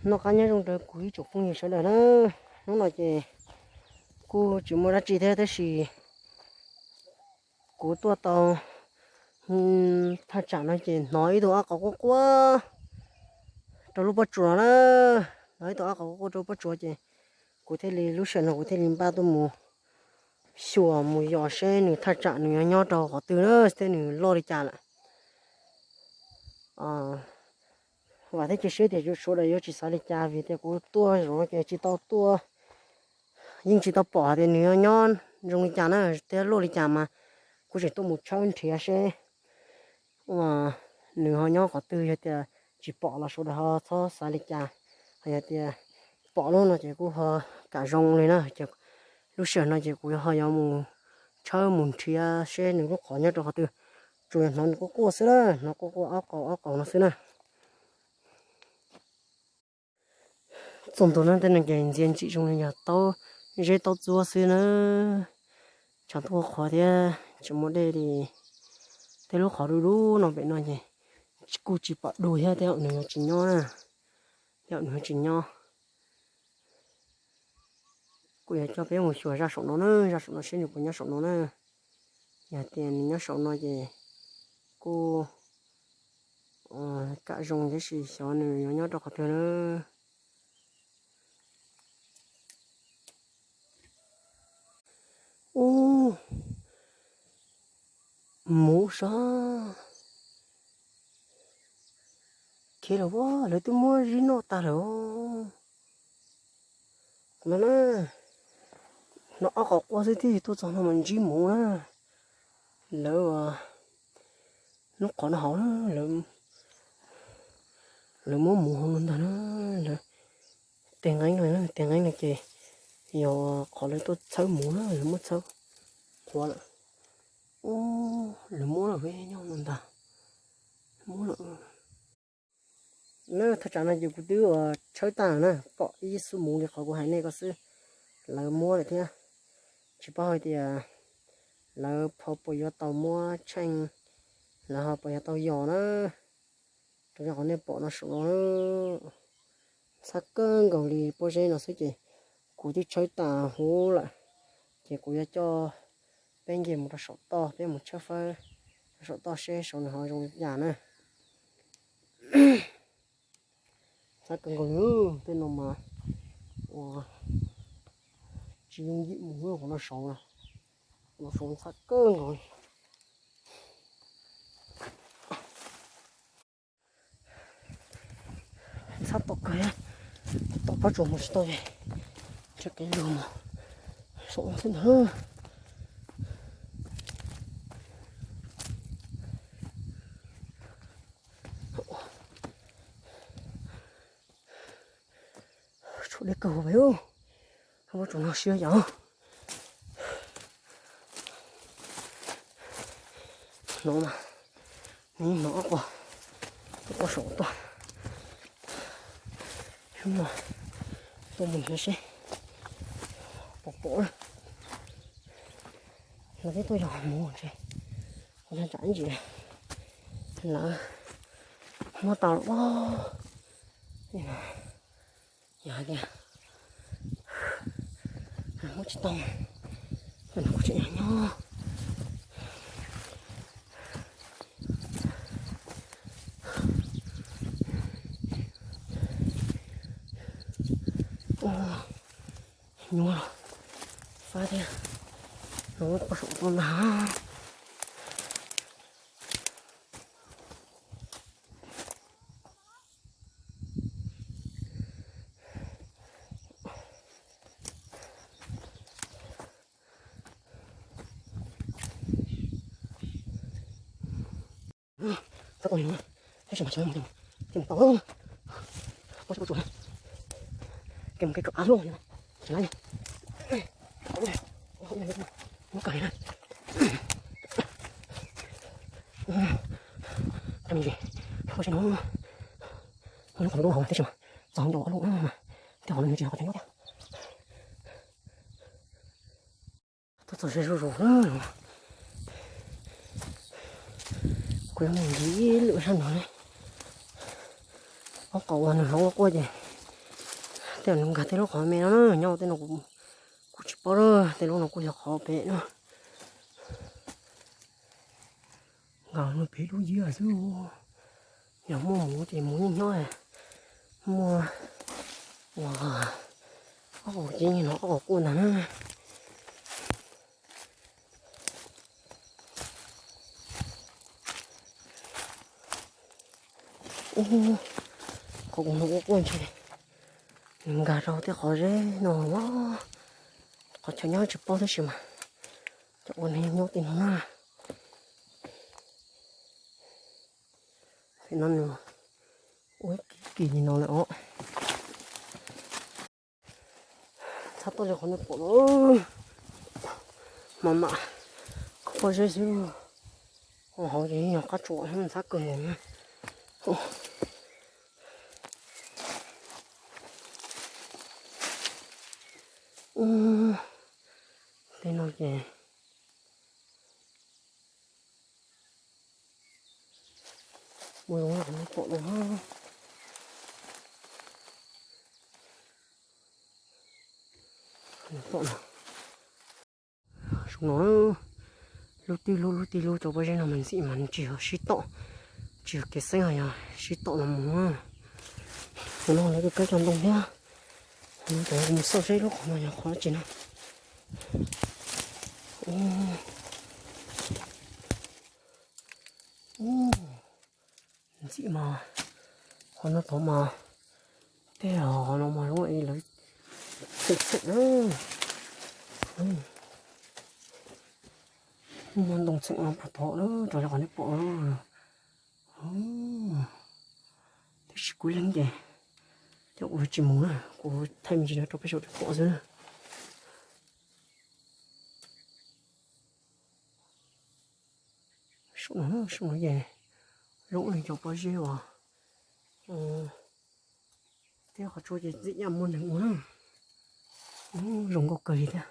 Noj qab nyob zoo rau kuv ib tsoom phooj ywg sawv daws na. Hnub no ces kuj tsis muaj dab tsi thiab tab sis kuv tuaj tau thaj tsam no ces hnov ib tug ob qau quaj quaj rau lub pob tsuas no na. Hnov ib tug ob qau quaj quaj rau lub pob tsuas ces kuv thiaj li lub sij hawm no kuv thiaj li npaj tuaj mus xyuas mus yos seb nws thaj tsam nws nyob rau qhov twg na thiab nws loj li cas lawm. Vam thiab cia siab tias sawv daws yuav tsis xav li cas vim tias kuv tuaj zaum no ces tsis tau tuaj, yeej tsis tau pom hais tias nws nyob zoo li cas na thiab loj li cas mas kuv tseem tuaj mus tshawb nrhiav seb nws ho nyob qhov twg. Yog tias tsis pom los sawv daws ho txhob xav li cas, ho yog tias pom lawm no ces kuj ho kam zoo li na. Ces lub sij hawm no ces kuv ho yuav mus tshawb mus nrhiav seb nws lub qhov nyob rau qhov twg. Tsuas yog hnov nws quaj quaj xwb na, hnov quaj quaj ob qau ob qau no xwb na. Txog ntua no tej no ces ntxia ntsim zoo li yog taub zeb taub txuab xwb na. Tshav ntuj qhuav thiab tsis muaj dej li. Tej lub qhov dub dub no pem no ces kuj tsis pom dua thiab, tej zaum nws yuav tsis nyob na. Tej zaum nws yuav tsis nyob. Kuv yuav coj peb mus xyuas zaj saum no na, zaj saum no seb nws puas nyob saum no na. Yog tias nws nyob saum no ces kuj kam zoo tab sis xyov nws yuav nyob rau qhov twg na. Ub, muv sab khiav lawm, lawv twb muab zib noj tag lawm. No na, hnov ob qau quaj xwb thiaj tuaj txog no mas ntsib muv na. Lawv, lub qhov no hauv na, lawv muab muv hauv no ntag na. Lawv tes nqeeb no, tes nqeeb no ces yog qhov lawv tuaj txhawb muv na, lawv muab txhawb qhuav lawm. Ub, lawv muab lawm, nyob no ntag, muab lawm. Na, thaj tsam no ces kuv twb ua tshawb tag na, pom ib xub muv li qhov kuv hais nej ko xwb, lawv muab lawm thiab. Tsis paub hais tias lawv ho puas yuav tau muab tsheej, lawv ho puas yuav tau yos na. Rau qhov nej pom no saum no, ntxhab kawg nkaus li pob zeb no xwb ces kuv twb tshawb tas huv lawm. Ces kuv yuav coj peb nce mus rau saum toj, peb mus tshawb fawb rau saum toj seb saum nws ho zoo li cas na. Ntxhab kawg nkaus li, tej no mas ua tsis yooj yim mus qhov no saud, qhov no saud ntxhab kawg nkaus li. Ntxhab tom kawg, tom pob tsuas mus tsis tau, ntshe kev lug mus saum no xwb ntag. Tshuav deb kawg peb, pob tsuas no siab yam. Hnov mas, hnov ob qho, ob qho saum toj. Hnub no tuaj mus nrhiav seb pom pom na. Lawv twb tuaj yos mus ntshe, kuv tsam ib ntsis lawv muab tau lawm. Yog hais tias muab tsis tau, kuv tseem nyob. Nyuaj fab thiab, no poj saum toj ntag. Txhob ua li no, tab sis mas tsis muaj mus, cia mus tau. Pob tsuas, pob tsuas, kev mus kev tsuam qab luaj, tsis laib li. Muab kawg li na. Kab me ntsis, pob tsuas no, lub qhov lub hauv tab sis mas txog ntua ob lub, tej qhov no nws tsis yog qhov chaw nyob thiab. Tuaj txog ze zuj zus, kuv yuav mus nrhiav ib lwm sab no. Ob qho uas nws hnov quaj quaj ces Tej nkag tej lub qhov me no na, nyob tej no kuv tsis paub na, tej lub no kuj yog qhov pem no. Nkag no pem lub yias xwb. Yog muaj mus ces mus nyob nyob, muaj ua ob qhov kiv no ob qhov quaj ntag na. Ub, qhov kuv hnov quaj quaj ntshe nws nkag rau tej qhov zeb no, qhov chaw nyob tsis paub tab sis mas cov ua neeg nyob tej no na. Pem no nws ua ib kis li no lawm os. Txhab tuaj li qhov nej pom no, mas mam pob zeb xwb. Hauv ces yog qab tsuas txhab kawg nkaus na. Tej no ces ua zoo qhov nej pom no. Qhov nej pom no, zoo no, lub twg lub lub twg lub cov pob zeb no mas ntxim mas tsis yog sib tom, tsis yog kev xeeb, yog sib tom no mus. Tus no lawv twb kab cov ntoo thiab. Tus no mus xauj seb lub qhov no yog qhov dab tsi no. Ntxim mas qhov no tod mas tej qhov no mas zoo li lawv txheem txheem na. Muaj ntoo txheem no puag tod na, raws li qhov nej pom na. Tab sis kuv ib leeg ces thiab kuv yuav tsis mus na, kuv thaij me ntsis no rau peb sawv daws pom xwb na. Saum no, saum no ces zoo li cov pob zeb uas, thiab qhov tsua ces txim nyab muaj neeg ua na. Zoo nkauj kawg li thiab.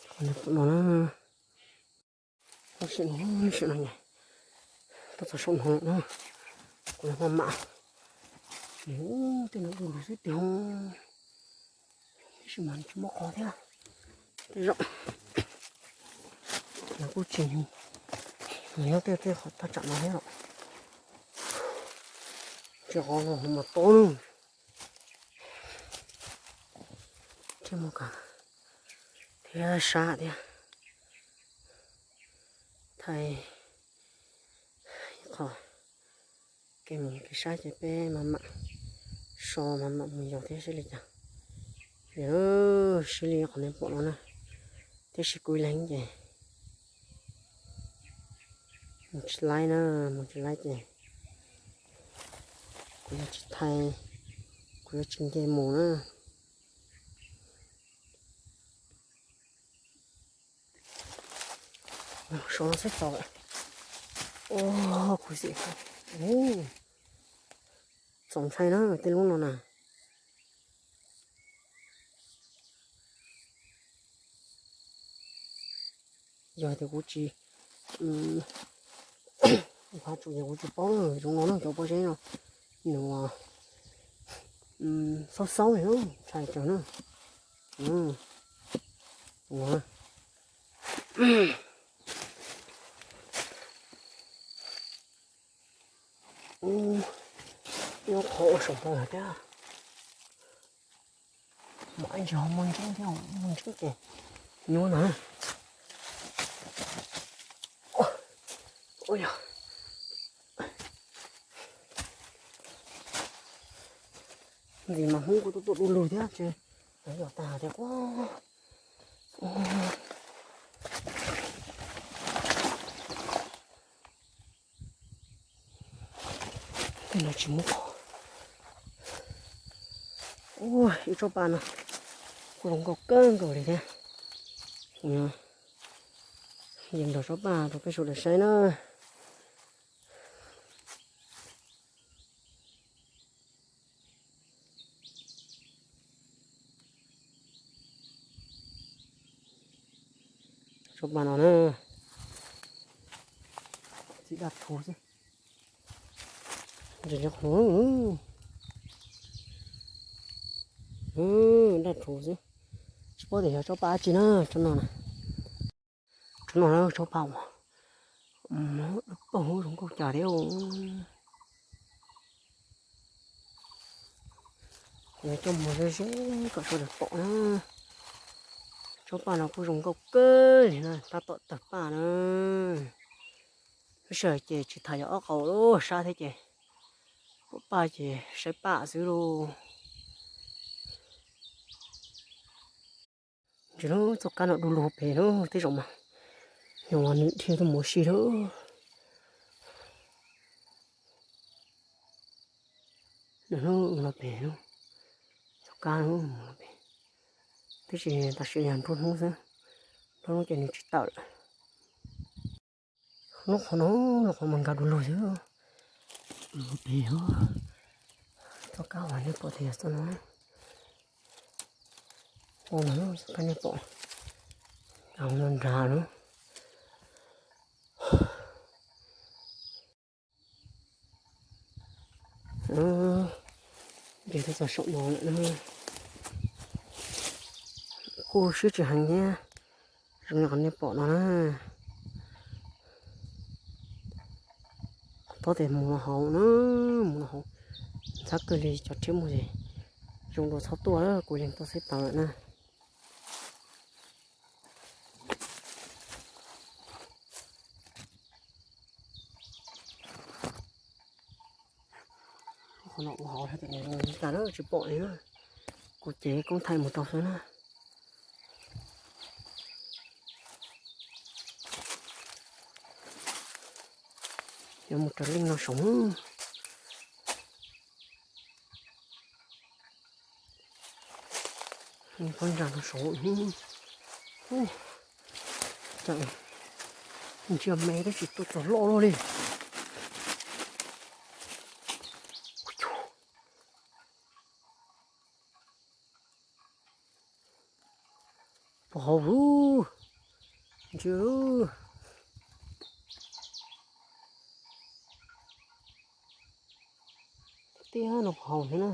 Qhov no na, saum no, saum no, tuaj txog saum no lawm na. Kuv los maj mam, tej no du lug xwb tiag, tab sis mas tsis muaj qhov thiab. Tej zaum no kuj tsis, nws nyob tej tej qhov thaj tsam no thiab los, tsis qhov no mas tob na. Thiab mus kom thiab sab thiab. Thaij ib qho kev mus kev sab ces peb mam mam so mam mam mus yos thiab seb li cas. Yog sib li qhov nej pom no na, tab sis kuv ib leeg ces mus tsis laib na, mus tsis laib ces kuv yuav tsis thaij, kuv yuav tsis nce mus na. Saum no xwb tau lawm. Kuv xim, txaus ntshai na tej lub no na. Yog tias kuv tsis, qhov tsuas yog kuv tsis paub zoo no na, cov pob zeb no nws xaub xaub li na, ntshai kawg na. Ub, nyob qhov ua saum no thiab. Mam ib ntsis ho muaj ntseeb thiab, muaj ntseeb ces nyuaj na. Ua yog ntxim mas Hmoob kuj tuaj tuaj du lug thiab ces yog tag tias quaj. Tej no tsis muaj qhov. Ua ib tsob paj no kuj zoo nkauj kawg nkaus li thiab. Yees nrog tsob paj rau peb sawv daws saib na. Tsob paj no na, txiv daj thu xwb. Ntsis qhov no, daj rhuv xwb, tsis paub tias yog tsob paj dab tsi na, tsob no na. Tsob no na, tsob paj uas paug zoo nkauj cas thiab. Kuv yuav coj mus ze ze kom sawv daws pom na. Tsob paj no kuj zoo nkauj kawg li na, tab tom tawg paj na. Lub sij hawm ces tsis tham yog ob qau sab thiab ces pom paj ces saib paj xwb lauj. Ntsis lub txoj kab no du lug pem lub tej zaum mas yog nws dhia tuaj mus ua si lawm. Lub no pem, txoj kab no pem, tab sis tam sim yog nruab hnub xwb, nruab hnub ces nws tsis tawm lawm. Lub qhov no, lub qhov mas nkag du lug xwb. Pem txoj kab uas nej pom tias yog txoj no, txoj kab nej pom, nrad no. Ces tuaj txog saum no lawm na, kuj siab tsis heev thiab, zoo li qhov nej pom no na. Tob tes mus los haus na, mus los haus, ntxhab kawg li, cov rhiab muag ces zoo dua txhob tuaj, kuv yeej tuaj xwb tau lawm na. Qhov no ua hauv hais tias nws zoo li cas na tsis pom li na, kuv cev koob thaij mus rau xwb na. Yuav mus raws leej no saum. Pob ntsa no saud, ntsia me tab sis tuaj txog loj luaj li. Pov hauv, ntsia, tiaj no pov hauv thiab na.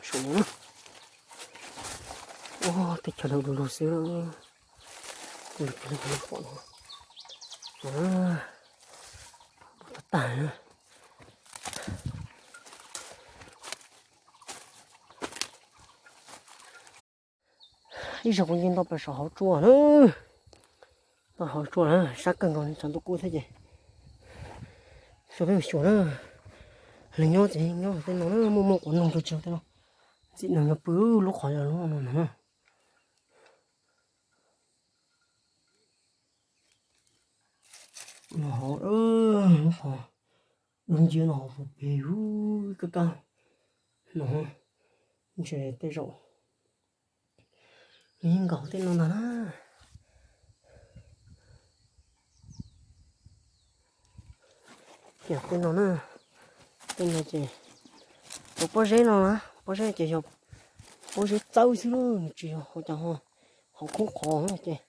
Saum no, ua teb chaws lug lug xwb, kuv pom no, tag tag na. Ib zaug kuv yeej nto plaws saum hauv tsua na, nto hauv tsua na, sab kawg nkaus li, tshav ntuj kub thiab ces xyuas peb mus xyuas na. Neeg nyob ces nyob tej no na, muaj muaj quav noog tuaj tsaws tej no, ntxim neeg nyob pw lub qhov no na. No hauv, lub qhov dub nciab no hauv pem ub kab kab no, ntshe tej zaum nws yeej nkaum tej no ntag na. Ces tej no na, tej no ces cov pob zeb no na, pob zeb ces yog pob zeb txawb xwb, nws tsis yog hauv cov hauv khoob qhov ces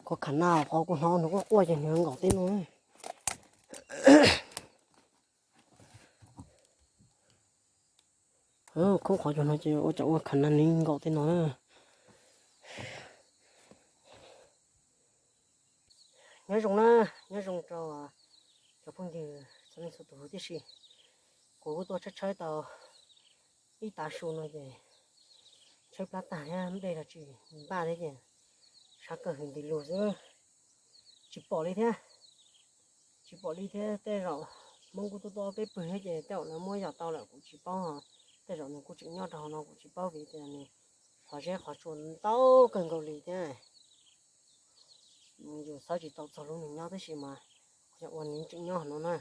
qhov khav na qhov kuv hnov nws quaj quaj ces nws nkaum tej no. Khoob qhov cov no ces ua cov ua khav na nws nkaum tej no na. Nyob zoo na, nyob zoo rau cov phooj ywg txhua leej txhua tus huv tib si. Kuv kuj tuaj tshawb tshawb tau ib tav su no ces tshawb plab tag thiab, nplej los tsis npaj thiab ces sab kawg hwv nti lug xwb, tsis pom li thiab. Tsis pom li thiab, tej zaum Hmoob kuj tuaj tuaj peb pwg thiab ces tej zaum lawv muab yos tau lawm kuv tsis paub. Tej zaum nws kuj tseem nyob rau hauv no kuv tsis paub vim tias nws qhov zeb qhov tsua ntau kawg nkaus li thiab. Yus xawb tsis tau txog lub nws nyob tab sis mas yog ua nws tseem nyob hauv no na.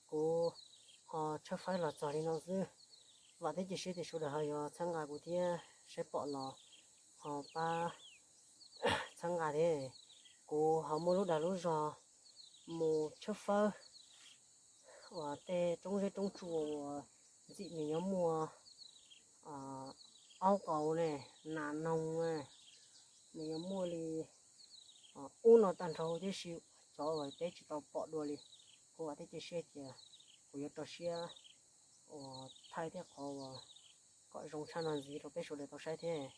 Kuv ho tshawb fawb los txog li no xwb. Vam thiab cia siab tias sawv daws ho yuav txhawb nqa kuv thiab saib pom los ho pab txhawb nqa thiab. Kuv ho muaj lub dag lub zog mus tshawb fawb uas tej roob zeb roob tsua uas ntxim nws nyob muaj Aub qaus ne, nas noog ne, nws yuav muaj li ub no tag nrho thiab, sis cov uas peb tsis tau pom dua li. Kuv vam thiab cia siab tias kuv yuav rau siab uas thaij thiab qhov uas kom zoo tshaj no ntxiv rau peb sawv daws tau saib thiab.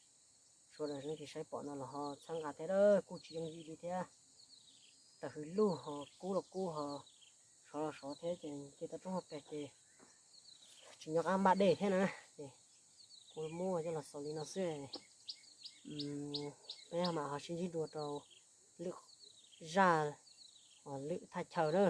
Sawv daws leej twg saib pom no los ho txhawb nqa thiab, kuj tsis yooj yim li thiab. Tawm hws lug ho kub los kub ho sov los sov thiab ces nce tau roob hauv pes ces tsis nco qab npaj dej thiab na. Ces kuv muab coj los xaus li no xwb. Peb mam ho sib ntsib dua rau lwm zaj, lwm thaj chaw na.